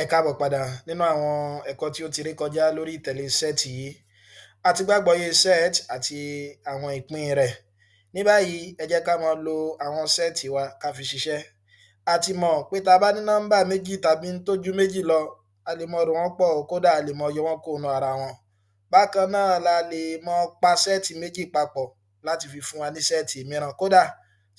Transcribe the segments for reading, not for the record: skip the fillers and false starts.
Ẹ káàbọ̀ padà. Nínú àwọn ẹ̀kọ́ tí ó ti rékọjá lórí ìtẹ̀lé set yìí, a ti gbàgbọ́yé set àti àwọn ìpín rẹ̀. Ní báyìí, ẹ jẹ́ ká máa lo àwọn set wa ká fi ṣiṣẹ́. A ti mọ̀ pé tá a bá ní nọ́mbà méjì tàbí tó ju méjì lọ, a lè máa rò wọ́n pọ̀, kódà a lè máa yọ wọ́n kúrò nínú ara wọn. Bákan náà la lè máa pa set méjì papọ̀ láti fi fún wa ní set mìíràn. Kódà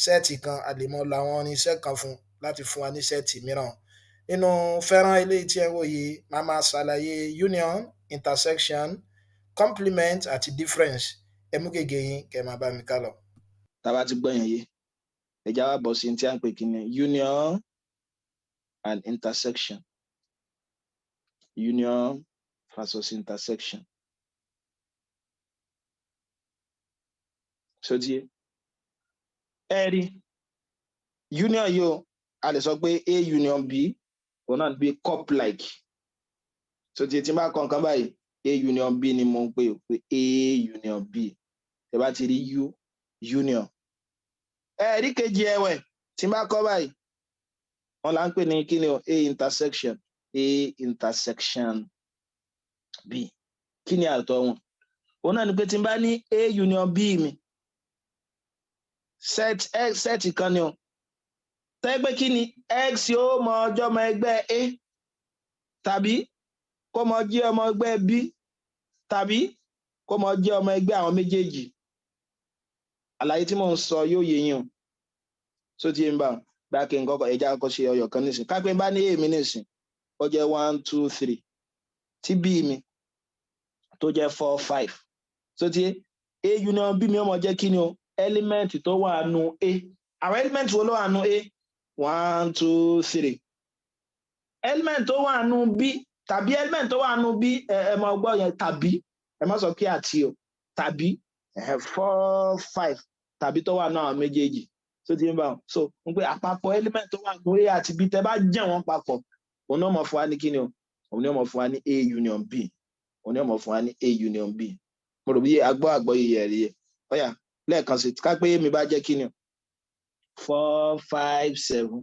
set kan, a lè máa lo àwọn irinṣẹ́ kan fún láti fún wa ní set mìíràn. Nínú fọ́nrán eléyìí tí ẹ̀ ń wò yìí, màá máa ṣàlàyé union, intersection, complement àti difference. Ẹ mú gègé yín kẹ́ ẹ máa bá mi ká lọ. Tá a bá ti gbọ́ yẹn yé, ẹ já wá bọ̀ sí tí à ń pè kí ni union and intersection. Union versus intersection. Ṣó ti yé? Ẹ rí union yìí o, a lè sọ pé A union B, òun náà bí cup like. Ṣó ti yé? Tí n bá kọ nǹkan báyìí, A union B ni mo ń pè ó, pé A union B. Ẹ bá ti rí U, union. Ẹ rí kejì ẹ̀wẹ̀, tí n bá kọ báyìí, wọn là ń pè ní kí ni o? A intersection, A intersection B. Kí ni àtọ̀ wọn? Òun náà ni pé tí n bá ní A union B mi, set x, set kan ni o tẹ́ pé kí ni x yóò mọ ọjọ́ ọmọ ẹgbẹ́ A, tàbí kó mọ jẹ́ ọmọ ẹgbẹ́ B, tàbí kó mọ jẹ́ ọmọ ẹgbẹ́ àwọn méjèèjì. Àlàyé tí mò ń sọ yóò yé yín o. So ti ń bá bá kí n kọ́kọ́ ẹja kọ́kọ́ ṣe ọyọ̀ kan nísìn. Ká pé n bá ní A mi nísìn, ó jẹ́ one, two, three, tí B mi tó jẹ́ four, five. So ti A union B mi ó mọ jẹ́ kí ni o? Element tó wà nù A. Àwọn element wo ló wà nù A? One, two, three. Element tó wà nù B tàbí element tó wà nù B, ẹ mọ gbọ́ yẹn, tàbí, ẹ má sọ pé àti o, tàbí four, five, tàbí tó wà nù àwọn méjèèjì. Tó ti ń bá wọn so ń pé àpapọ̀ element tó wà nù A àti B, tẹ́ bá jẹ́ wọn papọ̀, òun náà mọ̀ fún wa ní kíni o? Òun náà mọ̀ fún wa ní A union B. Òun náà mọ̀ fún wa ní A union B. Mo rò bí agbọ́ àgbọ́ yìí ẹ̀ rí ẹ̀. Ọ̀yà, lẹ́ẹ̀kan sí, ká pé mi bá jẹ́ kíni o? Four, five, seven,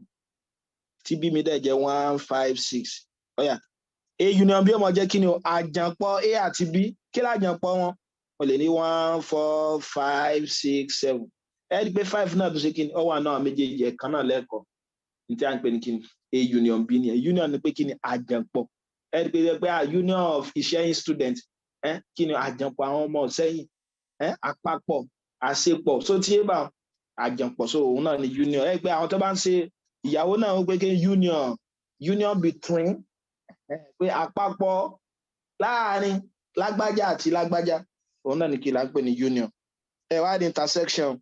tí B mi dẹ̀ jẹ́ one, five, six. Ọ̀yà, A union B ó máa jẹ́ kíni o? Àjànpọ̀ A àti B. Kí lájànpọ̀ wọn? Mo lè ní one, four, five, six, seven. Ẹ rí i pé five náà tó ṣe kíni, ó wà náà méjèèjì, ẹ̀kan náà lẹ́ẹ̀kọ́. Ní tí a ń pè ní kíni? A union B ni. Union ni pé kíni? Àjànpọ̀. Ẹ rí i pé union of Ìṣẹ́yìn student, ẹ kí ni? Àjànpọ̀ àwọn ọmọ Ìṣẹ́yìn, ẹ àpapọ̀, àṣepọ̀. So tí ẹ bá àjànpọ̀, so òun náà ni union. Ẹ pé àwọn tó bá ń ṣe ìyàwó náà, ó pé kí union, union between, pé àpapọ̀ láàrin lágbájá àti lágbájá, òun náà ni kí la ń pè ní union. Ẹ wá ní intersection.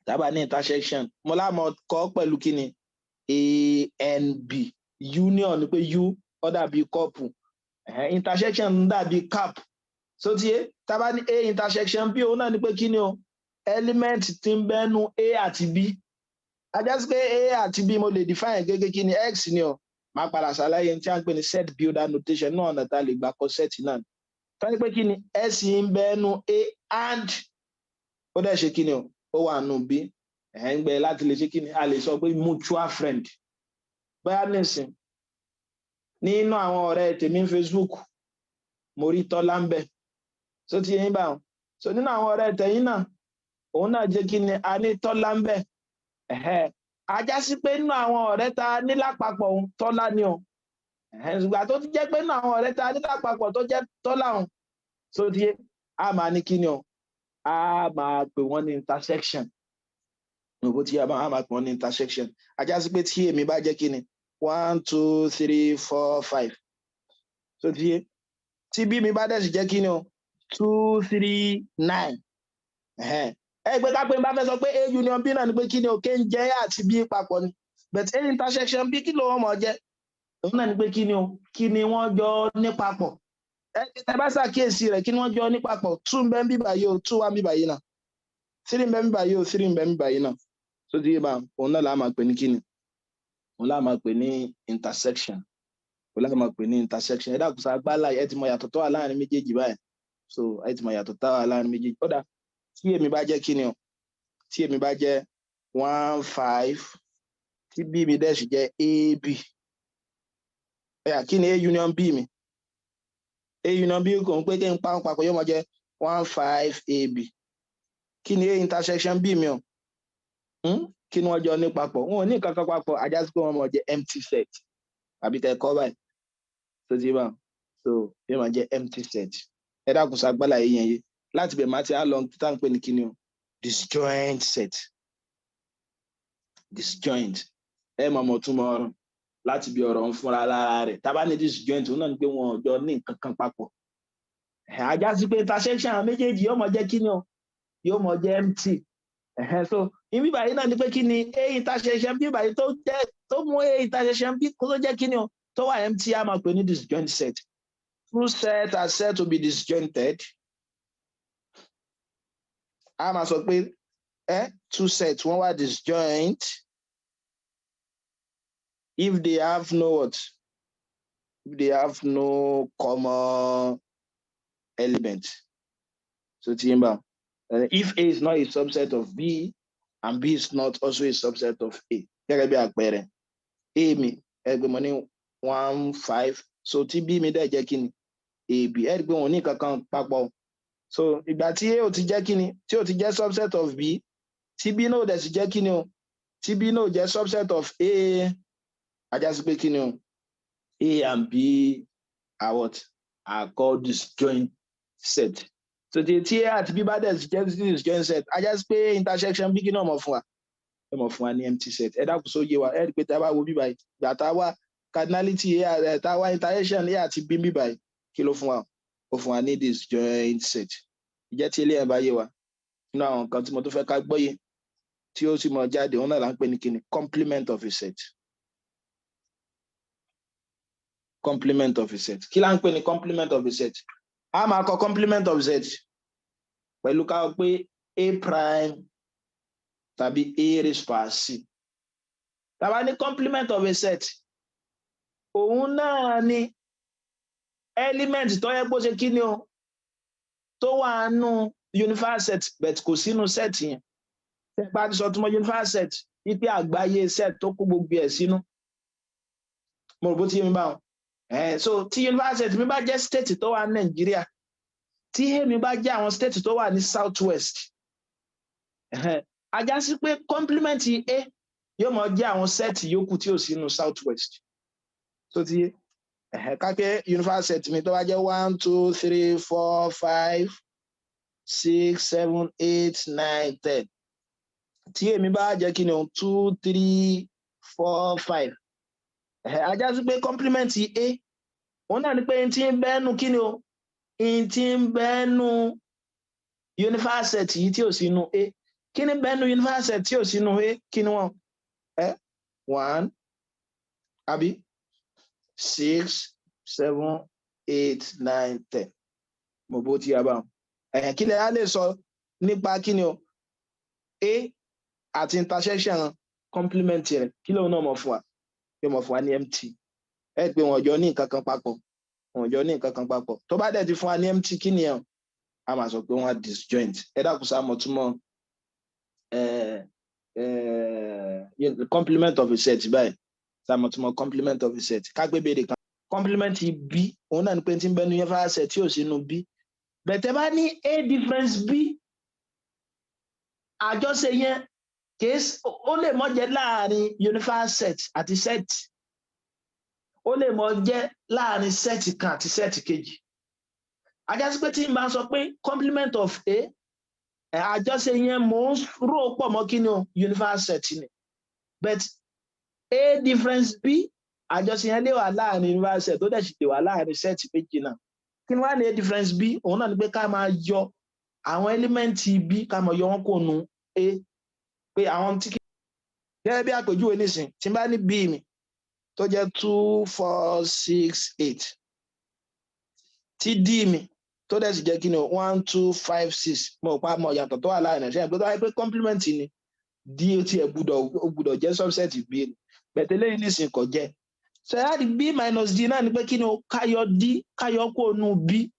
Tábà ní intersection, mo lámọ kọ pẹ̀lú kí ni? A and B. Union ni pé U, ó dàbí cup, intersection dàbí cap. So tí tábà ní A intersection B, òun náà ni pé kí ni o? Element tí ń bẹ́nu A àti B. Ajá sí pé A àti B, mo lè define gẹ́gẹ́ kí ni? X ni o. Máa padà ṣàlàyé tí a ń pè ní set builder notation náà, ọ̀nà tá a lè gbà kọ set náà. Tọ́ni pé kí ni? X ń bẹ́nu A and ó dẹ̀ ṣe kí ni o? Ó wà nù B. Ẹ̀ ń gbẹ láti lè ṣe kí ni? A lè sọ pé mutual friend. Bóyá nísìn, nínú àwọn ọ̀rẹ́ tèmi Facebook, mo rí Tọ́lá ń bẹ̀. So ti yẹn bá wọn, so nínú àwọn ọ̀rẹ́ tẹ̀yìn náà, òun náà jẹ́ kí ni? A ní Tọ́lá ń bẹ̀. Ajá sí pé nínú àwọn ọ̀rẹ́ ta ní lápapọ̀, òun Tọ́lá ni o. Ìgbà tó ti jẹ́ pé nínú àwọn ọ̀rẹ́ ta ní lápapọ̀ tó jẹ́ Tọ́lá òun, so ti yé, a máa ní kí ni o? A máa pè wọ́n ní intersection. Òbó tí a máa pè wọ́n ní intersection. Ajá sí pé tí èmi bá jẹ́ kí ni? One, two, three, four, five. So ti yé, tí B mi bá dẹ̀ sì jẹ́ kí ni o? Two, three, nine. Ẹ gbé ká pé n bá fẹ́ sọ pé A union B náà ni pé kí ni o? Ké ń jẹ́ A àti B papọ̀ ni. But A intersection B, kí ló wọ́n mọ̀ jẹ́? Òun náà ni pé kí ni o? Kí ni wọ́n jọ ní papọ̀? Ẹ tẹ bá ṣàkíyèsí rẹ̀, kí ni wọ́n jọ ní papọ̀? Two ń bẹ ń bí báyìí o, two wà ń bí báyìí náà. Three ń bẹ ń bí báyìí o, three ń bẹ ń bí báyìí náà. So ti yé bá, òun náà là máa pè ní kí ni? Òun là máa pè ní intersection. Òun là máa pè ní intersection. Ẹ dákun, sá gbálà, ẹ ti mọ yàtọ̀ tó wà láàrin méjèèjì báyìí. So ẹ ti mọ yàtọ̀ tó wà láàrin méjèèjì. Ó dà, tí èmi bá jẹ́ kí ni o? Tí èmi bá jẹ́ one, five, tí B mi dẹ̀ sì jẹ́ AB. Ẹ̀yà, kí ni A union B mi? A union B kò ń pé kí n pa wọn papọ̀, yóò máa jẹ́ 1 5 AB. Kí ni A intersection B mi o? Kí ni wọ́n jọ ní papọ̀? Wọn ò ní nǹkan kan papọ̀, á já sí pé wọ́n máa jẹ́ empty set, àbí kẹ́ kọ́ báyìí tó ti bá. So yóò máa jẹ́ empty set. Ẹ dákun, sagbálà yìí yẹn yé. Láti bẹ̀ máa ti á lọ tá à ń pè ní kíni o? Disjoint set. Disjoint, ẹ mọ̀ mọ̀ túmọ̀ ọ̀rọ̀ láti bí ọ̀rọ̀ ń fúnra lára rẹ̀. Tá bá ní disjoint, òun náà ni pé wọn ò jọ ní nǹkan kan papọ̀. Á já sí pé intersection àwọn méjèèjì yóò máa jẹ́ kíni o? Yóò máa jẹ́ empty. So ibi báyìí náà ni pé kí ni A intersection B báyìí tó jẹ́, tó mú A intersection B kó tó jẹ́ kíni o, tó wà empty, á máa pè ní disjoint set. Two sets are said to be disjointed. A máa sọ pé two sets, wọ́n wà disjoint if they have no what? If they have no common element. So timber, if A is not a subset of B and B is not also a subset of A. Gẹ́gẹ́ bí àpẹẹrẹ, A mi, ẹgbẹ́ mo ní 1 5, so tí B mi dẹ̀ jẹ́ kí ni? AB. Ẹ rí i pé wọn ò ní kankan papọ̀. So ìgbà tí A ò ti jẹ́ kí ni, tí ò ti jẹ́ subset of B, tí B náà ò dẹ̀ sì jẹ́ kí ni o, tí B náà ò jẹ́ subset of A, á já sí pé kí ni o? A and B are what? Are called disjoint set. So tí A àti B bá dẹ̀ sì jẹ́ disjoint set, á já sí pé intersection B, kí náà mọ̀ fún wa? Ẹ mọ̀ fún wa ní empty set. Ẹ dákun, sóye wa? Ẹ rí i pé tá a bá wo bí báyìí, ìgbà tá a wá cardinality A, tá a wá intersection A àti B bí báyìí, kí ló fún wa? Ó fún wa ní disjoint set. Ìjẹ́ tí eléyàn bá yé wa, nínú àwọn nǹkan tí mo tún fẹ́ ká gbọ́yé tí ó sì mọ jáde, òun náà là ń pè ní kíni? Complement of a set. Complement of a set. Kí là ń pè ní complement of a set? A máa kọ complement of set pẹ̀lú ká pé A prime tàbí A raised power c. Tá bá ní complement of a set, òun náà ni element tó yẹ kó ṣe kí ni o, tó wà nù universal set, but kò sínú set yẹn. Bá ti sọ túmọ̀ universal set wípé àgbáyé set tó kó gbogbo ẹ̀ sínú. Mo rò bó ti yé mi báwọn. So tí universal set mi bá jẹ́ state tó wà ní Nàìjíríà, tí A mi bá jẹ́ àwọn state tó wà ní South West, á já sí pé complement A yóò mọ jẹ́ àwọn set yòókù tí ò sínú South West. Tó ti yé? Kápẹ́ universal set mi tó bá jẹ́ 1, 2, 3, 4, 5, 6, 7, 8, 9, 10, tí èmi bá jẹ́ kí ni o? 2, 3, 4, 5. Á já sí pé complement A, òun náà ni pé n tí ń bẹ́nu kí ni o, n tí ń bẹ́nu universal set yìí tí ò sínú A. Kí ni bẹ́nu universal set tí ò sínú A? Kí ni wọ́n? 1 àbí 6, 7, 8, 9, 10. Mo bó ti yá báwọn. Kí lè á lè sọ nípa kí ni o, A àti intersection complement rẹ̀? Kí lóun náà mọ̀ fún wa? Yóò mọ̀ fún wa ní empty. Ẹ pé wọn jọ ní nǹkan kan papọ̀, wọn jọ ní nǹkan kan papọ̀. Tó bá dẹ̀ ti fún wa ní empty, kí ni ẹ̀? A máa sọ pé wọ́n á disjoint. Ẹ dákun, sá mọ̀ túmọ̀ complement of a set báyìí? Sá mọ̀ túmọ̀ complement of a set? Ká gbé béèrè kan. Complement B, òun náà ni pé tí ń bẹnu universal set tí ò sínú B. Bẹ̀tẹ̀ bá ní A difference B, àjọṣe yẹn kìí, ó lè mọ jẹ́ láàrin universal set àti set, ó lè mọ jẹ́ láàrin set kan àti set kejì. Á já sí pé tí n bá sọ pé complement of A, àjọṣe yẹn, mò ń rò pọ̀ mọ́ kí ni o? Universal set ni. But A difference B, àjọṣe yẹn lè wà láàrin universal set, tó dẹ̀ sì lè wà láàrin set méjì náà. Kí ni wàá ní A difference B? Òun náà ni pé ká máa yọ àwọn element B, ká máa yọ wọn kó nu A, pé àwọn tí kì gẹ́gẹ́ bí àpèjúwe nísìn, tí n bá ní B mi tó jẹ́ 2, 4, 6, 8, tí D mi tó dẹ̀ sì jẹ́ kí ni o? 1, 2, 5, 6. Mo pa mọ̀ yàtọ̀ tó wà láàrin ẹ̀. Ṣe é pé tó wáyé pé complement ni, D ó tiẹ̀ gbúdọ̀ jẹ́ subset B ni. Bẹ̀tẹ̀ lẹ́yìn nísìn, kò jẹ́. So ẹ̀ á di B minus D náà ni pé kí ni o? Káyọ̀ D, káyọ̀ kó nu B,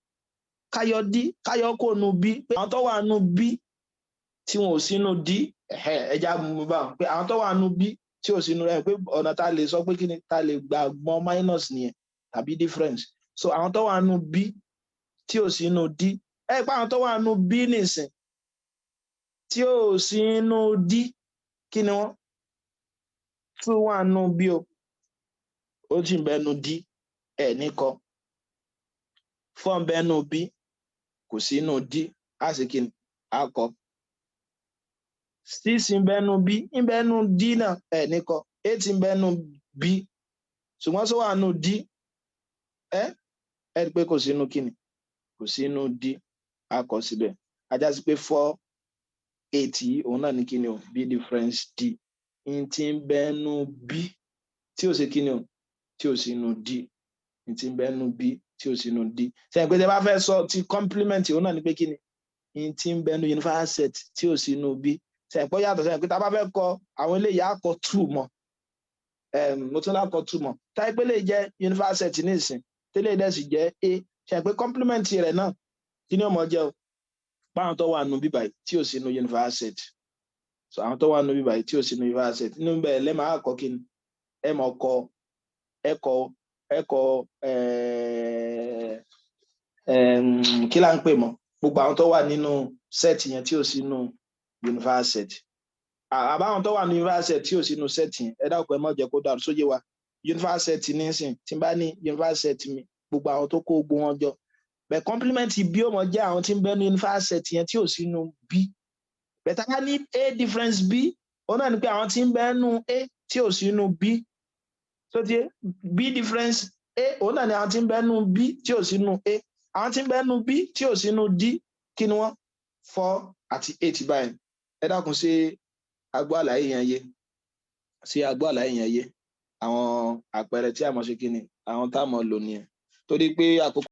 káyọ̀ D, káyọ̀ kó nu B, pé àwọn tó wà nu B tí wọn ò sínú D. Ẹja mú bá wọn pé àwọn tó wà nu B tí ò sínú rẹ̀, pé ọ̀nà tá a lè sọ pé kí ni tá a lè gbà gbọ́n minus nìyẹn. Tàbí difference. So àwọn tó wà nínú B tí ò sí nínú D, ẹ pé àwọn tó wà nínú B nìsín tí ò sí nínú D, kí ni wọ́n? Two wà nínú B o, ó sì ń bẹ nínú D, ẹ ní kọ. Four ń bẹ nínú B, kò sí nínú D, á sì kí ni? Á kọ. Six ń bẹ nínú B, ń bẹ nínú D náà, ẹ ní kọ. Eight ń bẹ nínú B, ṣùgbọ́n sọ wà nínú D? Ẹ rí i pé kò sínú kíni? Kò sínú D, á kọ síbẹ̀. Á já sí pé 4, 8 yìí, òun náà ní kíni o? B difference D. N tí ń bẹ nínú B tí ò sí kíni o? Tí ò sínú D. N tí ń bẹ nínú B tí ò sínú D. Sẹ́yìn pé tẹ́ bá fẹ́ sọ ti complement, òun náà ní pé kíni? N tí ń bẹ nínú universal set tí ò sínú B. Sẹ́yìn pé ó yàtọ̀? Sẹ́yìn pé tá a bá fẹ́ kọ àwọn eléyìí, á kọ two mọ́. Mo tún lákọ two mọ́. Táyé pé lè jẹ́ universal set ní ìsìn, tẹ́lẹ̀ dẹ̀ sì jẹ́ A, sẹ́yìn pé complement rẹ̀ náà, kí ni ó mọ̀ jẹ́ o? Báwọn tó wà nù bíbáyìí tí ò sínú universal set. So àwọn tó wà nù bíbáyìí tí ò sínú universal set nínú bẹ́ẹ̀ lẹ́ẹ̀ máa kọ kí ni? Ẹ mọ̀ kọ, ẹ kọ, ẹ kọ, kí là ń pè mọ́? Gbogbo àwọn tó wà nínú set yẹn tí ò sínú universal set, àbáwọn tó wà ní universal set tí ò sínú set yẹn. Ẹ dákun, ẹ má jẹ́ kó dàrú sóyè wa. Universal set nísìn, tí n bá ní universal set mi, gbogbo àwọn tó kó gbogbo wọn jọ bẹ́ẹ̀, complement B ó mọ jẹ́ àwọn tí ń bẹ ní universal set yẹn tí ò sínú B. Bẹ́ẹ̀ tá a ní A difference B, ó náà ní pé àwọn tí ń bẹ nínú A tí ò sínú B. So ti B difference A, òun náà ní àwọn tí ń bẹ nínú B tí ò sínú A. Àwọn tí ń bẹ nínú B tí ò sínú D, kí ni wọ́n? 4 àti 8 báyìí. Ẹ dákun, ṣé agbó àlàyé yẹn yé? Ṣé agbó àlàyé yẹn yé? Àwọn àpẹẹrẹ tí a mọ̀ ṣe kí ni, àwọn tá a mọ̀ lò nìyẹn, torí pé àkókò.